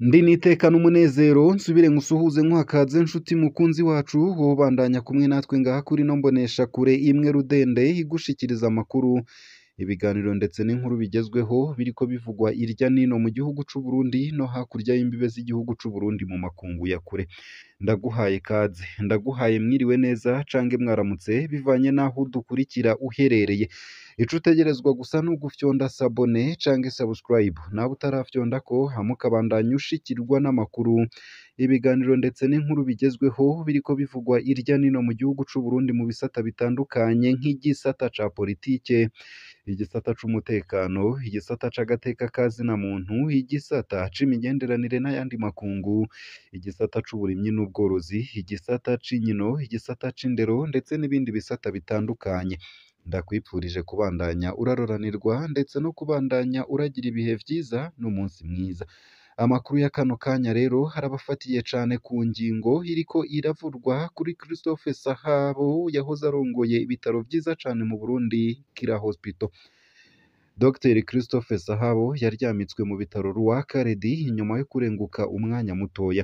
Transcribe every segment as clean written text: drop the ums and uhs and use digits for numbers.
Ndi niteka n'umunezero nsubire nkusuhuze nkuhakaze nshuti mukunzi wacu wowe ubandanya kumwe natwe ngaha kuri no mbonesha kure imwe rudende igushikiriza amakuru, ibiganiro ndetse n'inkuru bigezweho biriko bivugwa irya nino mu gihugu c'u Burundi no hakurya y'imbibe z'igihugu c'u Burundi mu makungu ya kure. Ndaguhaye kaze, ndaguhaye mwiriwe neza cange mwaramutse bivanye n'aho udukurikira uherereye. Ico utegerezwa gusa ni ugufyonda sabone cange subscribe, nawe utarafyondako hama ukabandanya ushikirwa n'amakuru, ibiganiro ndetse n'inkuru bigezweho biriko bivugwa irya nino mu gihugu c'u Burundi mu bisata bitandukanye nk'igisata ca politike, igisata c'umutekano, igisata c'agateka ka zina muntu, igisata c'imigenderanire n'ayandi makungu, igisata c'uburimyi n'ubworozi, igisata c'inkino, igisata c'indero ndetse n'ibindi bisata bitandukanye. Ndakwipfurije kubandanya uraroranirwa ndetse no kubandanya uragira ibihe vyiza n'umunsi mwiza. Amakuru ya kano kanya rero harabafatiye cane ku ngingo iriko iravurwa kuri Christophe Sahabo yahoze arongoye ibitaro vyiza cane mu Burundi, Kira Hospital. Dr Christophe Sahabo yaryamitswe mu bitaro Rwakaredi inyuma yo kurenguka umwanya mutoya.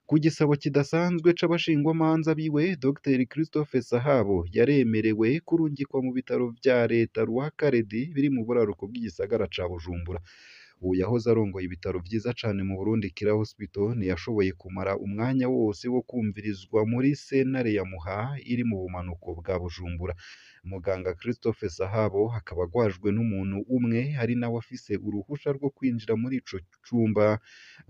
Ku gisabo kidasanzwe c'abashingwamanza biwe, Dr Christophe Sahabo yaremerewe kurungikwa mu bitaro vya leta Rwakaredi biri mu buraruko bw'igisagara ca Bujumbura. Uwo yahoze arongoye ibitaro vyiza cane mu Burundi, Kira Hospital, ntiyashoboye kumara umwanya wose wo kumvirizwa muri sentare ya Muha iri mu bumanuko bwa Bujumbura. Muganga Christophe Sahabo akaba agwajwe n'umuntu umwe ari nawe afise uruhusha rwo kwinjira muri ico cumba,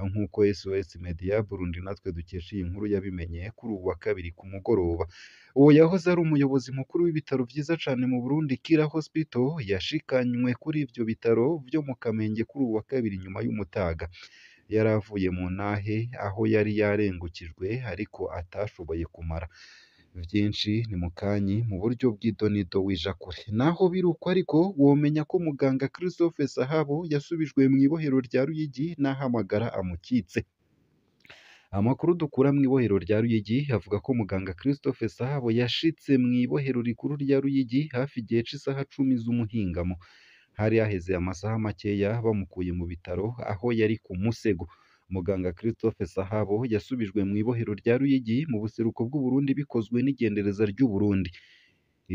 nk'uko SOS Media Burundi natwe dukesha iyi nkuru yabimenye kuri uwu wa kabiri ku mugoroba. Uwo yahoze ari umuyobozi mukuru w'ibitaro vyiza cane mu Burundi, Kira Hospital, yashikanywe kuri ivyo bitaro vyo mu Kamenge kuri uwu wa kabiri nyuma y'umutaga. Yari avuye mu ntahe aho yari yarengukijwe ariko atashoboye kumara. Vyinshi ni mukanyi mu buryo bw'idonido w'ijakure. Naho biruko ariko womenya ko muganga Christophe Sahabo yasubijwe mw'ibohero rya Ruyigi n'ahamagara amukitse. Amakuru dukura mw'ibohero rya Ruyigi avuga ko muganga Christophe Sahabo yashitse mw'ibohero rikuru rya Ruyigi hafi igihe c'isaha 10 z'umuhingamo. Hari haheze amasaha makeya bamukuye mu bitaro aho yari ku musego. Muganga Christophe Sahabo yasubijwe mw'ibohero rya Ruyigi mu buseruko bw'Uburundi bikozwe n'igendereza ry'Uburundi.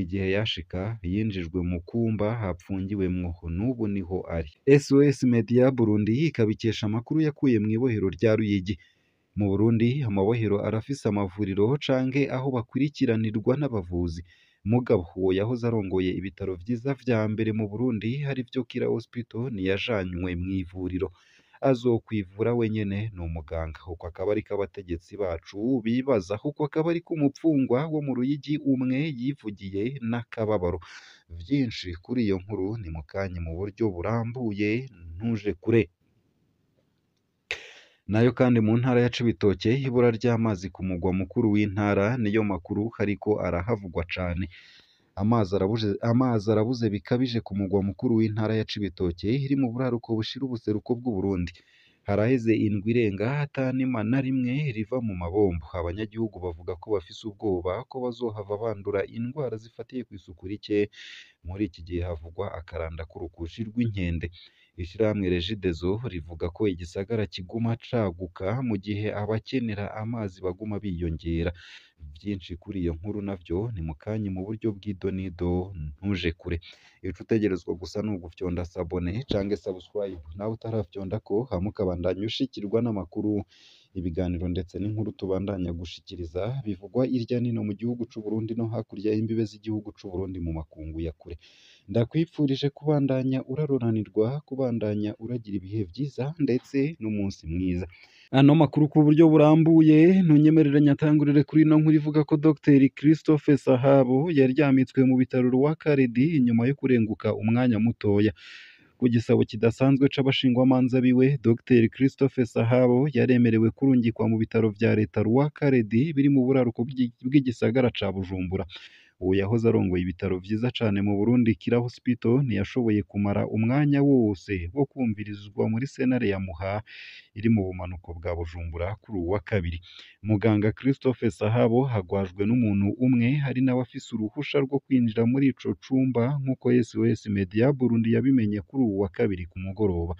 Igihe yashika yinjijwe mu kumba hapfungiwemwo, n'ubu niho ari. SOS Media Burundi ikabikesha amakuru yakuye mw'ibohero rya Ruyigi. Mu Burundi amabohero arafise amavuriro canke aho bakurikiranirwa n'abavuzi. Mugabo uwo yahoze arongoye ibitaro vyiza vya mbere mu Burundi arivyo Kira Hospital ntiyajanywe mw'ivuriro. Azokwivura wenyene ni umuganga. Uko akaba ariko abategetsi bacu bibaza, uko akaba ariko umupfungwa wo mu Ruyigi umwe yivugiye n'akababaro. Vyinshi kuri iyo nkuru ni mukanya mu buryo burambuye, ntuje kure. Nayo kandi mu ntara ya Cibitoke ibura ry'amazi ku mugwa mukuru w'intara niyo makuru hariko arahavugwa cane. Amazi arabuze bikabije ku mugwa mukuru w'intara ya Cibitoke iri mu buraruko bushira ubuseruko bw'Uburundi. Haraheze indwi irenga atanima na rimwe riva mu mabombo. Abanyagihugu bavuga ko bafise ubwoba ko bazohava bandura indwara zifatiye kw'isuku rike. Muri iki gihe havugwa akaranda k'urukushi rw'inkende. Ishirahamwe Regideso rivuga ko igisagara kiguma caguka mu gihe abakenera amazi baguma biyongera. Vyinshi kuri iyo nkuru navyo ni mukanyi mu buryo bw'idonido, ntuje kure. Ico utegerezwa gusa ni ugufyonda sabone cange subscribe, nawe utarafyondako hama ukabandanya ushikirwa n'amakuru, ibiganiro ndetse n'inkuru tubandanya gushikiriza bivugwa irya nino mu gihugu c'u Burundi no hakurya y'imbibe z'igihugu c'u Burundi mu makungu ya kure. Ndakwipfurije kubandanya uraroranirwa, kubandanya uragira ibihe vyiza ndetse n'umunsi mwiza. Ano makuru ku buryo burambuye ntunyemerere nyatangurire kuri ino nkuru ivuga ko Dr Christophe Sahabo yaryamitswe mu bitaro Rwakaredi inyuma yo kurenguka umwanya mutoya. Ku gisabo kidasanzwe c'abashingwamanza biwe, Dr Christophe Sahabo yaremerewe kurungikwa mu bitaro vya leta Rwakaredi biri mu buraruko bw'igisagara ca Bujumbura. Uwo yahoze arongoye ibitaro vyiza cane mu Burundi Kira Hospital ntiyashoboye kumara umwanya wose wo kumvirizwa muri sentare ya Muha iri mu bumanuko bwa Bujumbura kuri uwu wa kabiri. Muganga Christophe Sahabo hagwajwe n'umuntu umwe hari nawe afise uruhusha rwo kwinjira muri ico cumba nk'uko SOS Media Burundi yabimenye kuri uwu wa kabiri ku mugoroba.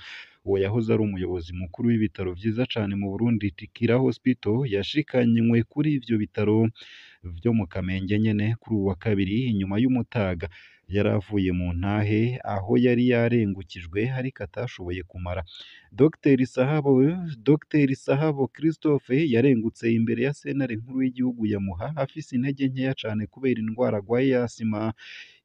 Uwo yahoze ari umuyobozi mukuru w'ibitaro vyiza cane mu Burundi Kira Hospital yashikanywe kuri ivyo bitaro vyo mu Kamenge nyene kuri uwu wa kabiri inyuma y'umutaga. Yari avuye mu ntahe aho yari yarengukijwe ariko atashoboye kumara. Dr Sahabo Christophe yarengutse imbere ya sentare nkuru y'igihugu ya Muha afise intege nkeya cane kubera indwara agwaye ya asima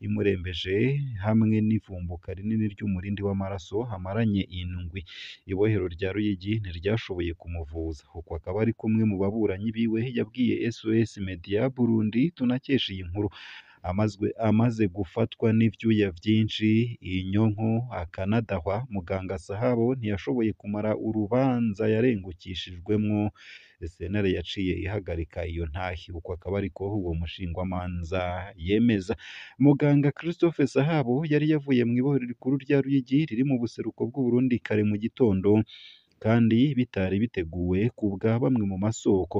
imurembeje hamwe n'ivumbuka rinini ry'umurindi w'amaraso amaranye indwi. Ibohero rya Ruyigi ntiryashoboye kumuvuza. Uko akaba ari kumwe mu baburanyi biwe yabwiye SOS Media Burundi tunakesha iyi nkuru. Amaze gufatwa n'ivyuya vyinshi, inyonko akanadahwa, muganga Sahabo ntiyashoboye kumara urubanza yarengukishijwemwo. Sentare yaciye ihagarika iyo ntahe. Uko akaba ariko uwo mushingwamanza yemeza. Muganga Christophe Sahabo yari yavuye mw'ibohero rikuru rya Ruyigi riri mu buseruko bw'Uburundi kare mu gitondo kandi bitari biteguwe kubwa bamwe mu masoko,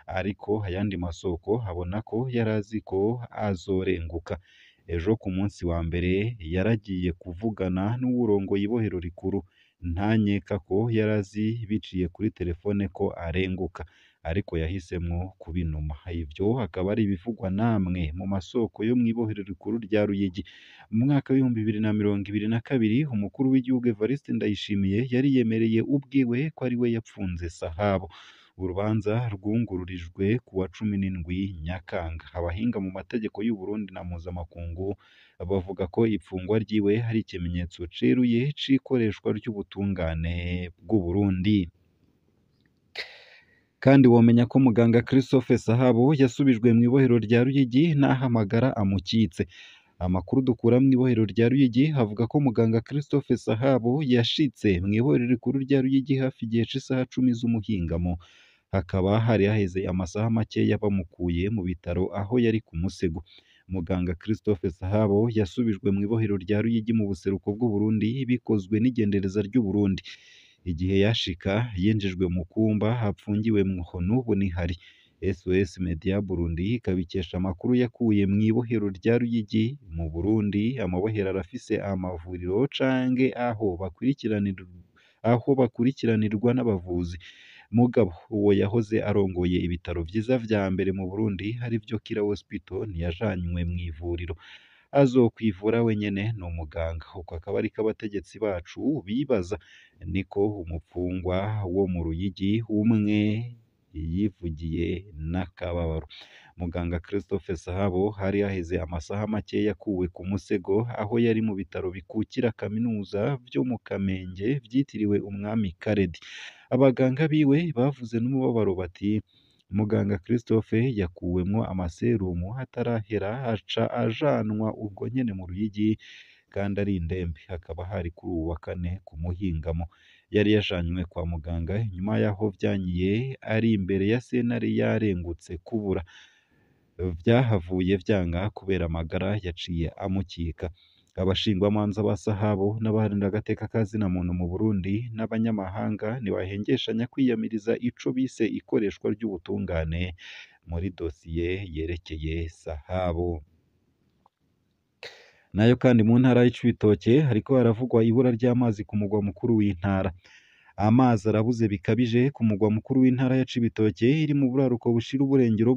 ariko ayandi masoko abona ko yari azi ko azorenguka. Ejo ku munsi wa mbere yaragiye kuvugana n'uwurongoye ibohero rikuru, ntanyeka ko yari azi biciye kuri telefone ko arenguka, ariko yahisemwo kubinuma. Ivyo akaba ari ibivugwa namwe mu masoko yo mw'ibohero rikuru rya Ruyigi. Mu mwaka w'2022 umukuru w'igihugu Evariste Ndayishimiye yariyemereye ubwiwe ko ari we yapfunze Sahabo. Urubanza rwungururijwe ku wa 17 Nyakanga. Abahinga mu mategeko y'u Burundi na mpuzamakungu bavuga ko ifungwa ryiwe ari ikimenyetso ceruye c'ikoreshwa ry'ubutungane bw'u Burundi. Kandi womenya ko muganga Christophe Sahabo yasubijwe mw'ibohero rya Ruyigi n'aho amagara amukitse. Amakuru dukura mw'ibohero rya Ruyigi avuga ko muganga Christophe Sahabo yashitse mw'ibohero rikuru rya Ruyigi hafi igihe c'isaha 10 z'umuhingamo. Hakaba hari haheze amasaha makeya bamukuye mu bitaro aho yari ku musego. Muganga Christophe Sahabo yasubijwe mw'ibohero rya Ruyigi mu buseruko bw'u Burundi bikozwe n'igendereza ry'u Burundi. Igihe yashika yinjijwe mu kumba hapfungiwemwo n'ubu nihari. SOS Media Burundi ikabikesha amakuru yakuye mw'ibohero rya Ruyigi mu Burundi. Amabohero arafise amavuriro canke aho bakurikiranirwa n'abavuzi. Mugabo uwo yahoze arongoye ibitaro vyiza vya mbere mu Burundi arivyo Kira Hospital ntiyajanywe mw'ivuriro. Azokwivura wenyene ni umuganga. Uko akaba ariko abategetsi bacu bibaza. Niko umupfungwa wo mu Ruyigi umwe yivugiye n'akababaro. Muganga Christophe Sahabo hari haheze amasaha make yakuwe ku musego aho yari mu bitaro bikukira kaminuza vyo mu Kamenge vyitiriwe Umwami Karedi. Abaganga biwe bavuze n'umubabaro bati muganga Christophe yakuwemwo amaserumu atarahera aca ajanwa ubwo nyene mu Ruyigi kandi ari indembe. Hakaba hari kuri uwu wa kane ku muhingamo. Yari yajanywe kwa muganga inyuma y'aho vyanyiye ari imbere ya sentare yarengutse kubura. Vyahavuye vyanga kubera amagara yaciye amukika. Abashingwamanza ba Sahabo n'abaharanira agateka ka zina muntu mu Burundi n'abanyamahanga ntibahengeshanya kwiyamiriza ico bise ikoreshwa ry'ubutungane muri dosiye yerekeye Sahabo. Nayo kandi mu ntara y'Icibitoke hariko haravugwa ibura ry'amazi ku mugwa mukuru w'intara. Amazi arabuze bikabije ku mugwa mukuru w'intara ya Cibitoke iri mu buraruko bushira uburengero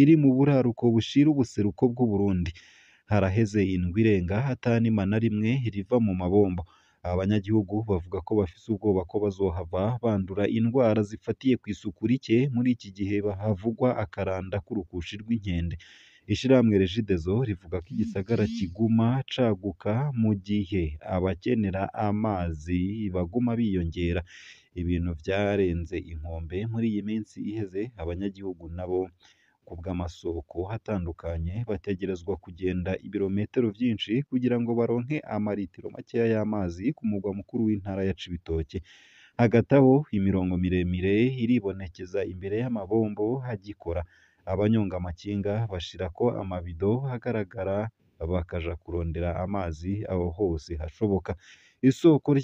iri mu buraruko bushira ubuseruko bw'u Burundi. Haraheze indwi irenga atanima na rimwe riva mu mabombo. Abanyagihugu bavuga ko bafise ubwoba ko bazohava bandura indwara zifatiye kw'isuku rike muri iki gihe bahavugwa akaranda k'urukushi rw'inkende. Ishirahamwe Regideso rivuga ko igisagara kiguma caguka mu gihe abakenera amazi baguma biyongera. Ibintu vyarenze inkombe muri iyi minsi iheze, abanyagihugu nabo kubw'amasoko atandukanye bategerezwa kugenda ibirometero vyinshi kugira ngo baronke amaritiro makeya y'amazi ku mugwa mukuru w'intara ya Cibitoke. Hagati aho imirongo miremire iribonekeza imbere y'amabombo agikora. Abanyonga amakinga bashirako amabido agaragara bakaja kurondera amazi aho hose hashoboka. Isoko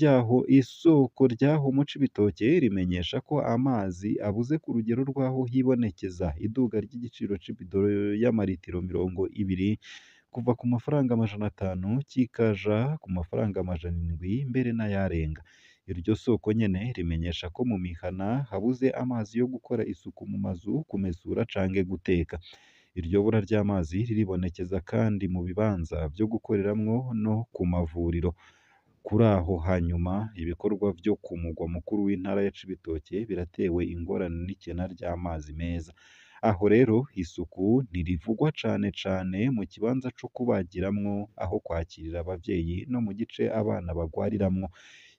ryaho mu Cibitoke rimenyesha ko amazi abuze ku rugero rw'aho hibonekeza iduga ry'igiciro c'ibido y'amaritiro 20 kuva ku mafaranga 500 kikaja ku mafaranga 700 mbere n'ayarenga. Iryo soko nyene rimenyesha ko mu mihana habuze amazi yo gukora isuku mu mazu, kumesura canke guteka. Iryo bura ry'amazi riribonekeza kandi mu bibanza vyo gukoreramwo no ku mavuriro. Kuri aho hanyuma, ibikorwa vyo ku mugwa mukuru w'intara ya Cibitoke biratewe ingorane n'ikena ry'amazi meza. Aho rero isuku ntirivugwa cane cane mu kibanza co kubagiramwo, aho kwakirira abavyeyi no mu gice abana bagwariramwo.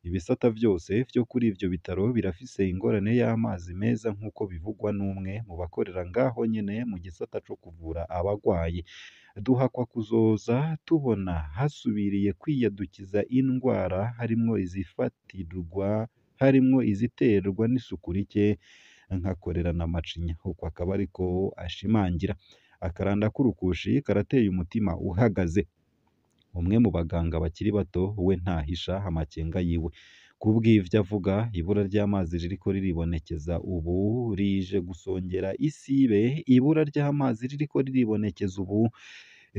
Ibisata vyose vyo kuri ivyo bitaro birafise ingorane y'amazi meza nk'uko bivugwa n'umwe mu bakorera ngaho nyene mu gisata co kuvura abagwayi. Duhakwa kuzoza tubona hasubiriye kwiyadukiza indwara harimwo izifatirwa harimwo iziterwa n'isuku rike nka korera na macinya, uko akaba ariko ashimangira. Akaranda k'urukushi karateye umutima uhagaze. Umwe mu baganga bakiri bato we ntahisha amakenga yiwe. Kubw'ivyo avuga, ibura ry'amazi ririko riribonekeza ubu rije gusongera isibe, ibura ry'amazi ririko riribonekeza ubu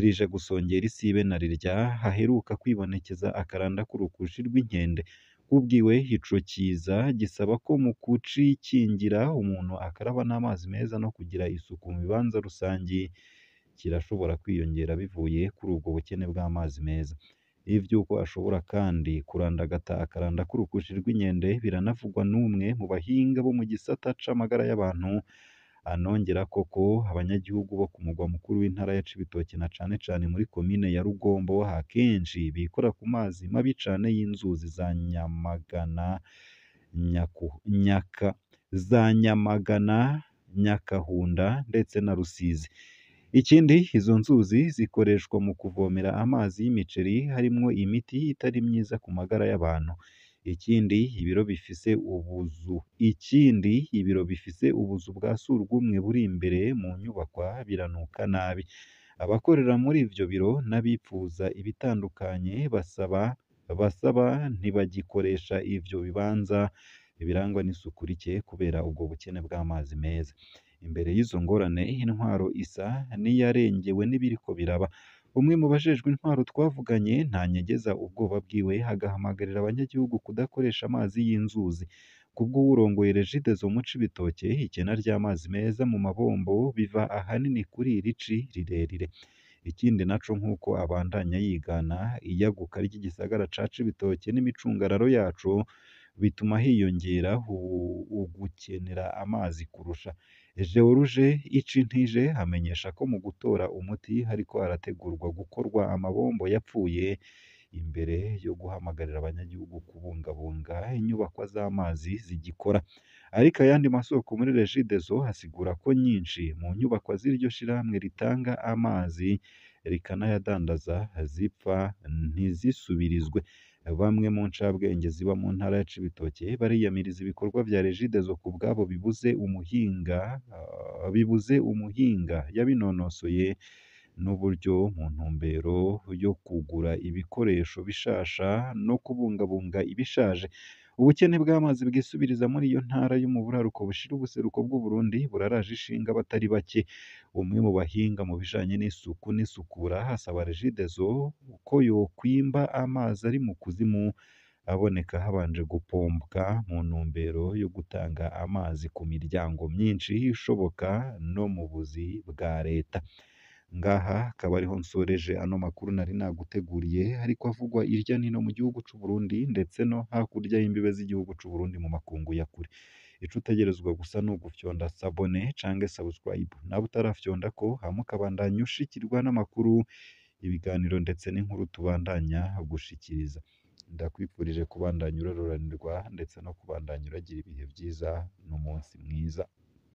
rije gusongera isibe na rirya haheruka kwibonekeza akaranda k'urukushi rw'inkende. Kubwiwe ico kiza gisaba ko mu kucikingira umuntu akaraba n'amazi meza no kugira isuku mu bibanza rusangi kirashobora kwiyongera bivuye kuri ubwo bukene bw'amazi meza. Ivy'uko ashobora kandi kurandagata akaranda k'urukushi rw'inkende biranavugwa n'umwe mu bahinga bo mu gisata c'amagara y'abantu, anongera koko abanyagihugu bo ku mugwa mukuru w'intara ya Cibitoke na cane cane muri komine ya Rugombo akenshi bikora ku mazi mabi cane y'inzuzi za Nyamagana, za Nyamagana, Nyakahunda ndetse na Rusizi. Ikindi izo nzuzi zikoreshwa mu kuvomera amazi y'imiceri harimwo imiti itari myiza ku magara y'abantu. Ikindi ibiro bifise ubuzu ikindi ibiro bifise ubuzu bwa surwumwe buri imbere mu nyubakwa biranuka nabi. Abakorera muri ivyo biro n'abipfuza ibitandukanye basaba ntibagikoresha ivyo bibanza birangwa n'isuku rike kubera ubwo bukene bw'amazi meza. Imbere y'izo ngorane intwaro isa n'iyarengewe n'ibiriko biraba. Umwe mu bajejwe intwaro twavuganye ntanyegeza ubwoba bwiwe, agahamagarira abanyagihugu kudakoresha amazi y'inzuzi. Kubw'uwurongoye Regideso mu Cibitoke, ikena ry'amazi meza mu mabombo biva ahanini kuri iri ci rirerire. Ikindi naco nk'uko abandanya yigana, iyaguka ry'igisagara ca Cibitoke n'imicungararo yaco bituma hiyongera ugukenera amazi kurusha. George Icintije amenyesha ko mu gutora umuti hariko harategurwa gukorwa amabombo yapfuye imbere yo guhamagarira abanyagihugu kubungabunga inyubakwa z'amazi zigikora. Ariko ayandi masoko muri Regideso asigura ko nyinshi mu nyubakwa z'iryo shirahamwe ritanga amazi rikanayadandaza zipfa ntizisubirizwe. Bamwe mu ncabwenge ziba mu ntara ya Cibitoke bariyamiriza ibikorwa vya Regideso ku bwabo bibuze umuhinga yabinonosoye n'uburyo mu ntumbero yo kugura ibikoresho bishasha no kubungabunga ibishaje. Ubukene bw'amazi bwisubiriza muri iyo ntara yo mu buraruko bushira ubuseruko bw'Uburundi buraraje ishinga abatari bake. Umwe mu bahinga mu bijanye n'isuku n'isukura asaba Regideso ko yokwimba amazi ari mu kuzimu aboneka habanje gupompwa mu ntumbero yo gutanga amazi ku miryango myinshi ishoboka no mu buzi bwa leta. Ngaha akaba ariho nsoreje ano makuru nari naguteguriye ariko avugwa irya nino mu gihugu c'u Burundi ndetse no hakurya y'imbibe z'igihugu c'u Burundi mu makungu ya kure. Ico utegerezwa gusa ni ugufyonda sabone canke subscribe, nawe utarafyonda ko hama ukabandanya ushikirwa n'amakuru, ibiganiro ndetse n'inkuru tubandanya gushikiriza. Ndakwifurije kubandanya uroranirwa ndetse no kubandanya uragira ibihe vyiza n'umunsi mwiza.